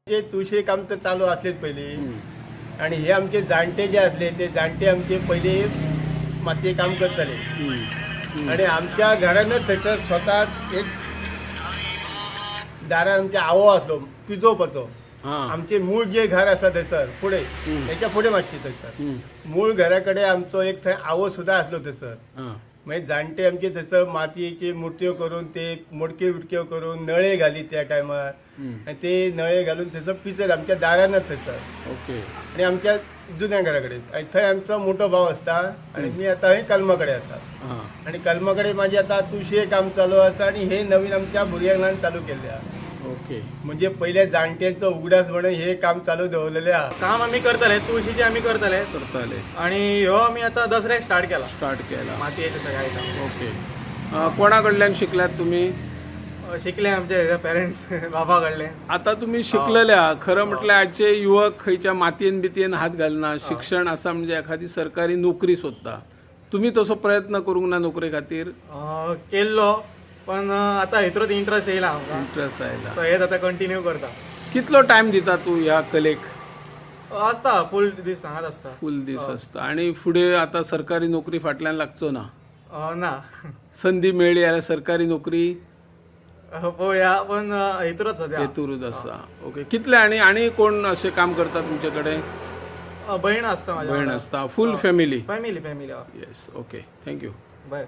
जे तुळशी काम तर चालू असलेच पयली आणि हे आमचे जाणटे जे असले ते जाणटे आमचे पयली मातये काम करताले. आणि आमच्या घरानच थंयसर स्वतः एक दारान आमच्या आवो आसलो पिजोवपाचो. आमचे मूळ जे घर आसा थंयसर फुडें, तेच्या फुडें मातशें थंयसर मूळ घरा कडेन आमचो एक थंय आवो सुद्दां आसलो थंयसर. मागीर जाणटे आमचे थंयसर मातयेची मुर्त्यो करून ते मडक्यो बिडक्यो करून नळे घाली त्या टायमार आनी ते नळे घालून थंयसर पिजत आमच्या दारानच थंयसर. आनी आमच्या जुन्या घरा कडेन आनी थंय आमचो मोठो भाव आसता आनी मी आतां हय कलमा कडेन आसा. आनी कलमा कडेन माझे आतां तुळशी काम चालू आसा आनी हे नवीन आमच्या भुरग्यांक चालू केल्ले आहा. म्हणजे पयल्या जाणट्यांचो उगडास म्हणून हे काम चालू दवरलेले आहा. काम आमी करताले, तुळशीचे आमी करताले. करताले. आणि ह्यो आमी आतां दसऱ्याक स्टार्ट केला. स्टार्ट केला. मातयेचे सगळे आयटम. ओके, कोणा कडल्यान शिकल्यात तुमी? शिकले आमचे पेरेंट्स, बाबा कडले. आता तुम्ही शिकलेले आहा. खरं म्हटल्यार आजचे युवक खंयच्या मातयेन बितयेन हात घालना. शिक्षण आसा म्हणजे एखादी सरकारी नोकरी सोदता. तुम्ही तसो प्रयत्न करूंक ना नोकरे खातीर? केल्लो, पण आतां हितूनच इंट्रस्ट येयला आमकां. इंट्रस्ट आयला. सो हेच आतां कंटिन्यू करता. कितलो टायम दिता तूं ह्या कलेक? आसता, फूल दीस हांगाच आसता. फूल दीस आसता. आणि फुडें आतां सरकारी नोकरी फाटल्यान लागचो ना? ना. संदी मेळ्ळी जाल्यार सरकारी नोकरी? पळोवया, पण हितूनच सद्या. हेतूरूच आसा. ओके, कितले आनी आनी कोण अशें काम करता तुमचे कडेन? बहीण आसता माझ्या. भयण आसता. Full family? Family, family. Yes, okay, thank you. बरें.